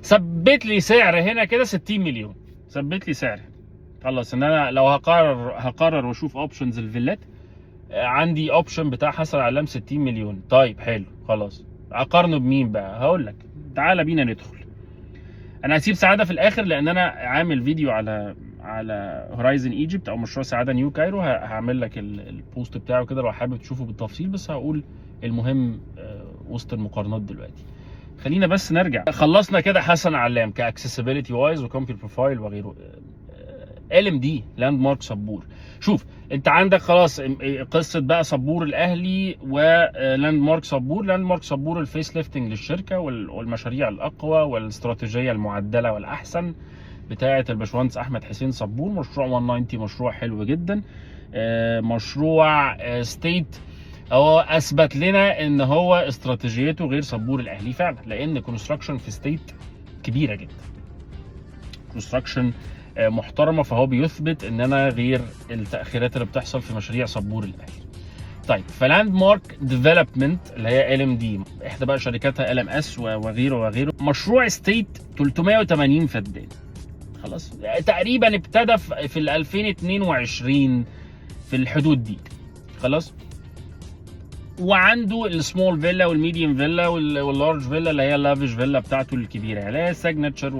ثبت لي سعر هنا كده 60 مليون، ثبت لي سعر خلاص. ان انا لو هقرر واشوف options الفيلات، عندي option بتاع حسن علام 60 مليون. طيب حلو خلاص، اقارنه بمين بقى؟ هقول لك تعالى بينا ندخل. انا هسيب سعادة في الاخر لان انا عامل فيديو على Horizon Egypt او مشروع سعادة New Cairo، هعمل لك ال post بتاعه كده لو حابب تشوفه بالتفصيل، بس هقول المهم وسط المقارنات دلوقتي. خلينا بس نرجع، خلصنا كده حسن علام ك accessibility wise و company profile وغيره. LMD لاند مارك صبور، شوف انت عندك خلاص قصة بقى صبور الاهلي ولاند مارك صبور. لاند مارك صبور ال face lifting للشركة والمشاريع الاقوى والاستراتيجيه المعدله والاحسن بتاعه الباشمهندس احمد حسين صبور. مشروع 190 مشروع حلو جدا، مشروع State هو اثبت لنا ان هو استراتيجيته غير صبور الاهلي فعلا، لان construction في State كبيرة جدا، construction محترمه، فهو بيثبت ان انا غير التاخيرات اللي بتحصل في مشاريع صبور الاهلي. طيب، فلاند مارك Development اللي هي LMD، احدى بقى شركاتها LMS وغيره وغيره. مشروع State 380 فدان، خلاص تقريبا ابتدى في ال 2022 في الحدود دي خلاص، وعنده ال small villa وال medium villa وال large villa اللي هي ال lavish villa بتاعته الكبيره، اللي هي signature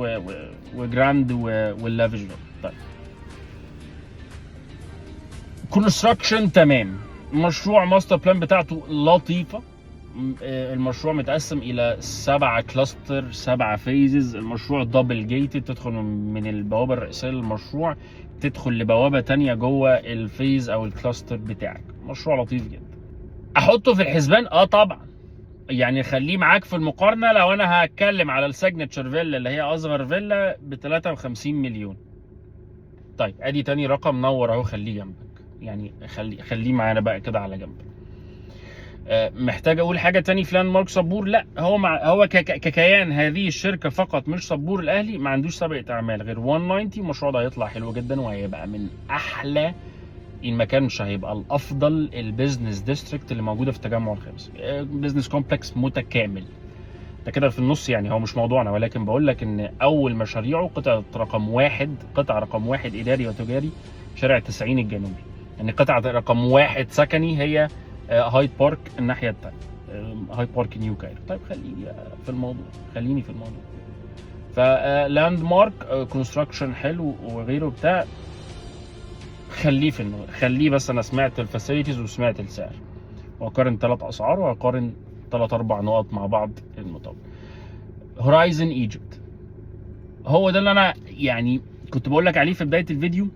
و grand وال lavish villa. طيب، construction تمام، مشروع master plan بتاعته لطيفه. المشروع متقسم الى 7 cluster، 7 phases. المشروع double gated، تدخل من البوابة الرئيسية للمشروع تدخل لبوابه تانية جوه ال phase او ال cluster بتاعك. مشروع لطيف جدا، احطه في الحسبان؟ اه طبعا، يعني خليه معاك في المقارنه. لو انا هتكلم على ال signature villa اللي هي اصغر فيلا ب 53 مليون. طيب، ادي تاني رقم نور اهو، خليه جنبك، يعني خليه معانا بقى كده على جنب. محتاج اقول حاجة تاني في لاند مارك صبور؟ لا، هو مع هو ككيان هذه الشركة فقط مش صبور الاهلي، ما عندوش سابقه اعمال غير 190. المشروع ده هيطلع حلو جدا وهيبقى من احلى، ان ما كانش هيبقى الافضل، ال business district اللي موجودة في التجمع الخامس، business complex متكامل. ده كده في النص، يعني هو مش موضوعنا، ولكن بقول لك ان اول مشاريعه قطعه رقم 1، قطعه رقم 1 اداري وتجاري شارع 90 الجنوبي، يعني قطعه رقم 1 سكني هي هايد بارك الناحية الثانية، هايد بارك New Cairo. طيب، خليني في الموضوع، خليني في الموضوع. فلاند مارك construction حلو وغيره بتاع، خليه في الموضوع، خليه بس انا سمعت ال facilities وسمعت السعر، واقارن ثلاث اسعار واقارن ثلاث اربع نقط مع بعض المطابق. Horizon Egypt هو ده اللي انا يعني كنت بقول لك عليه في بداية الفيديو.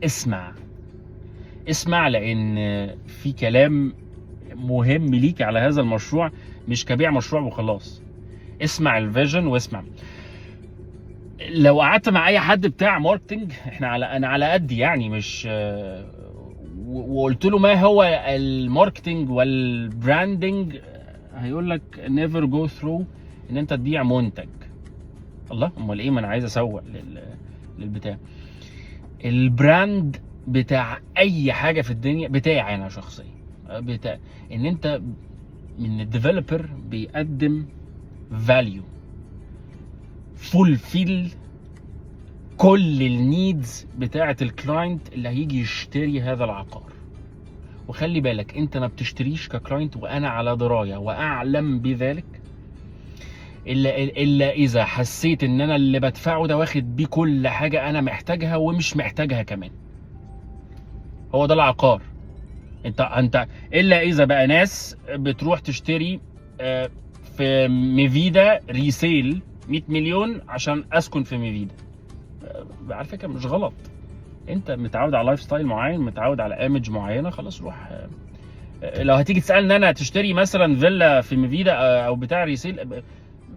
اسمع اسمع، لان في كلام مهم ليك على هذا المشروع، مش كبيع مشروع وخلاص. اسمع ال vision واسمع. لو قعدت مع اي حد بتاع marketing، احنا على انا على قد يعني مش وقلت له ما هو ال marketing وال branding، هيقول لك never go through ان انت تبيع منتج. الله، امال ايه؟ ما انا عايز اسوق للبتاع. ال brand بتاع اي حاجة في الدنيا، بتاعي انا شخصيا، بتاع ان انت من ال developer بيقدم value fulfill كل ال needs بتاعه ال client اللي هيجي يشتري هذا العقار. وخلي بالك، انت ما بتشتريش ك client، وانا على دراية واعلم بذلك، الا اذا حسيت ان انا اللي بدفعه ده واخد بيه كل حاجة انا محتاجها ومش محتاجها كمان. هو ده العقار. انت الا اذا بقى ناس بتروح تشتري في ميفيدا resale 100 مليون عشان اسكن في ميفيدا. على فكرة مش غلط، انت متعود على lifestyle معين، متعود على image معينه، خلاص روح. لو هتيجي تسالني انا تشتري مثلا فيلا في ميفيدا او بتاع resale،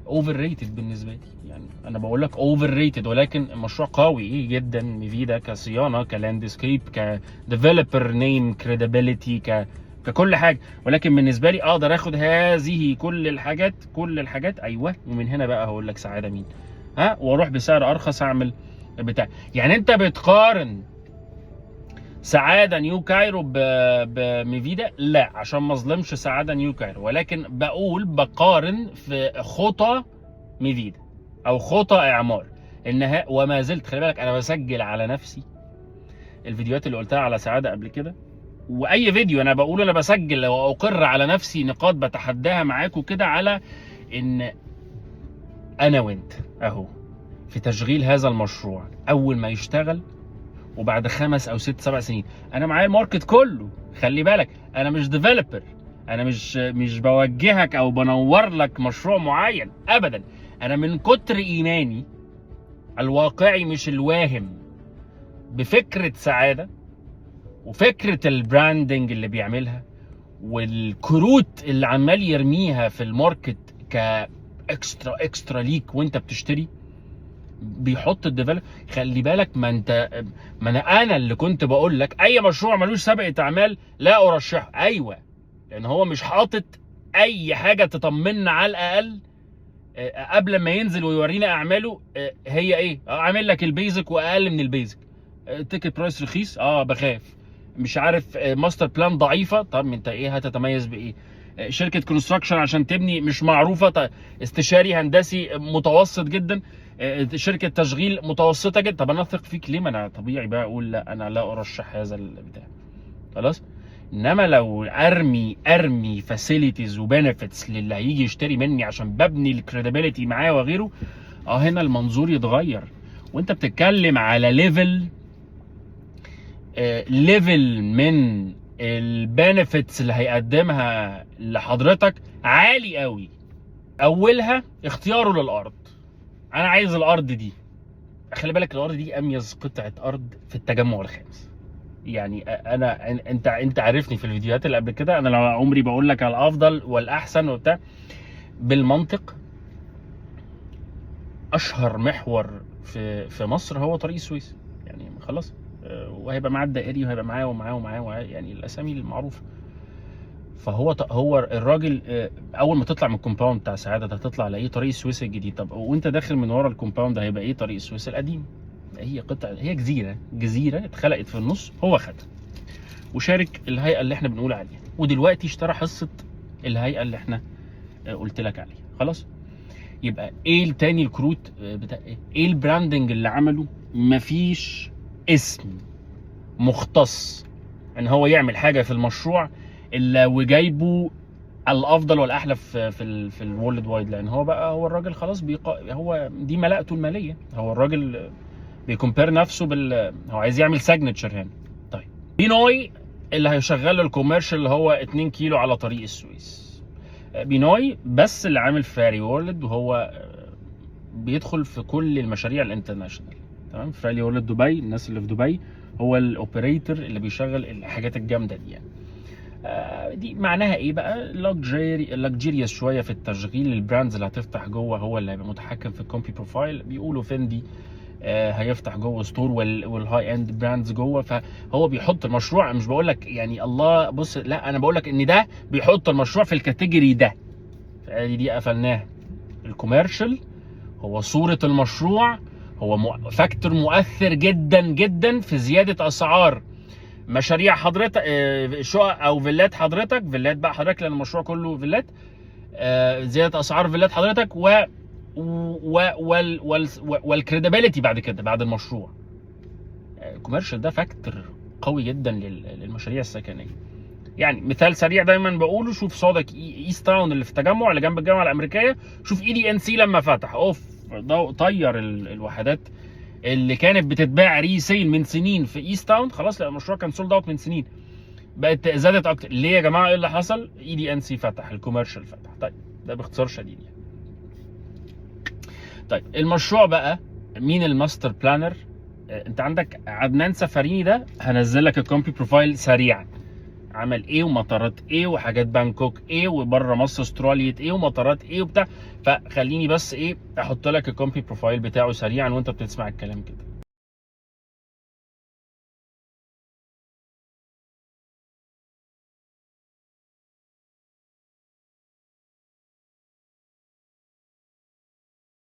overrated بالنسبة لي، يعني انا بقول لك overrated، ولكن المشروع قوي جدا ميفيدا كصيانه، ك landscape، ك developer name credibility، ككل حاجه. ولكن بالنسبة لي اقدر اخد هذه كل الحاجات، كل الحاجات، ايوه، ومن هنا بقى هقول لك سعادة مين، ها، واروح بسعر ارخص اعمل بتاع. يعني انت بتقارن سعادة New Cairo بميفيدا؟ لا، عشان ما اظلمش سعادة New Cairo، ولكن بقول بقارن في خطى ميفيدا او خطى اعمار. انها وما زلت، خلي بالك انا بسجل على نفسي الفيديوهات اللي قلتها على سعادة قبل كده، واي فيديو انا بقوله انا بسجل واقر على نفسي نقاط بتحداها معاكم كده، على ان انا وانت اهو في تشغيل هذا المشروع اول ما يشتغل وبعد 5 او 6 7 سنين. انا معايا ال market كله، خلي بالك انا مش developer، انا مش بوجهك او بنور لك مشروع معين ابدا. انا من كتر ايماني الواقعي مش الواهم بفكره سعادة وفكره ال branding اللي بيعملها والكروت اللي عمال يرميها في ال market ك extra extra ليك وانت بتشتري، بيحط ال develop. خلي بالك، ما انت ما انا اللي كنت بقول لك اي مشروع ملوش سابقه اعمال لا ارشحه. ايوه، لان هو مش حاطط اي حاجة تطمنا على الاقل قبل ما ينزل ويورينا اعماله. هي ايه؟ عامل لك ال basic واقل من ال basic، ticket price رخيص، بخاف، مش عارف، master plan ضعيفه. طب انت ايه هتتميز بايه؟ شركة construction عشان تبني مش معروفه، طيب استشاري هندسي متوسط جدا، شركة تشغيل متوسطه جدا. طب انا اثق فيك ليه؟ ما انا طبيعي بقى اقول لا، انا لا ارشح هذا البتاع، خلاص. انما لو ارمي facilities و benefits للي هيجي يشتري مني عشان ببني ال credibility معاه وغيره، هنا المنظور يتغير. وانت بتتكلم على level من ال benefits اللي هيقدمها لحضرتك عالي قوي. اولها اختياره للارض. انا عايز الارض دي، خلي بالك الارض دي اميز قطعه ارض في التجمع الخامس. يعني انا انت عارفني في الفيديوهات اللي قبل كده، انا لو عمري بقول لك على الافضل والاحسن وبتاع بالمنطق. اشهر محور في مصر هو طريق السويس، يعني خلاص، وهيبقى معاه الدائري وهيبقى معاه ومعاه ومعاه ومعاه، يعني الاسامي المعروفة. فهو هو الراجل، اول ما تطلع من ال compound بتاع سعادة ده هتطلع على ايه؟ طريق السويس الجديد. طب وانت داخل من ورا ال compound هيبقى ايه؟ طريق السويس القديم. هي قطعه، هي جزيره، جزيرة اتخلقت في النص، هو خدها وشارك الهيئة اللي احنا بنقول عليها، ودلوقتي اشترى حصة الهيئة اللي احنا قلت لك عليها. خلاص، يبقى ايه التاني؟ الكروت بتاع ايه؟ ايه ال branding اللي عمله؟ مفيش اسم مختص ان هو يعمل حاجة في المشروع الا وجايبه الافضل والاحلى في ال worldwide، لان هو بقى هو الراجل خلاص هو دي ملاءته الماليه، هو الراجل بي compare نفسه هو عايز يعمل signature هنا. طيب، بينوي اللي هيشغل له ال commercial اللي هو 2 كيلو على طريق السويس، بينوي بس اللي عامل فراري وورلد، وهو بيدخل في كل المشاريع ال international، تمام؟ فراري وورلد دبي، الناس اللي في دبي، هو ال operator اللي بيشغل الحاجات الجامدة دي يعني. دي معناها ايه بقى؟ luxury، luxurious شوية في التشغيل. ال brands اللي هتفتح جوه هو اللي هيبقى متحكم في ال company profile. بيقولوا فندي هيفتح جوه store وال high end brands جوه. فهو بيحط المشروع، مش بقول لك يعني الله بص، لا، انا بقول لك ان ده بيحط المشروع في ال category ده. فادي دي قفلناها. ال commercial هو صورة المشروع، هو factor مؤثر جدا جدا في زيادة أسعار مشاريع حضرتك، شقق أو فيلات حضرتك، فيلات بقى حضرتك لأن المشروع كله فيلات، زيادة أسعار فيلات حضرتك و وال credibility بعد كده بعد المشروع. ال commercial ده factor قوي جدا للمشاريع السكنية. يعني مثال سريع دايما بقوله، شوف صادق ايست تاون اللي في التجمع اللي جنب الجامعة الامريكيه، شوف EDNC لما فتح، اوف، طير الوحدات اللي كانت بتتباع resale من سنين في ايست تاون. خلاص، لا، المشروع كان sold out من سنين، بقت زادت اكتر. ليه يا جماعه؟ ايه اللي حصل؟ EDNC فتح، ال commercial فتح. طيب، ده باختصار شديد يعني. طيب، المشروع بقى مين ال master planner؟ انت عندك عدنان سفريني، ده هنزل لك ال company profile سريعا، عمل ايه ومطارات ايه وحاجات بانكوك ايه وبره مصر استراليا ايه ومطارات ايه وبتاع. فخليني بس ايه احط لك ال company profile بتاعه سريعا وانت بتسمع الكلام كده.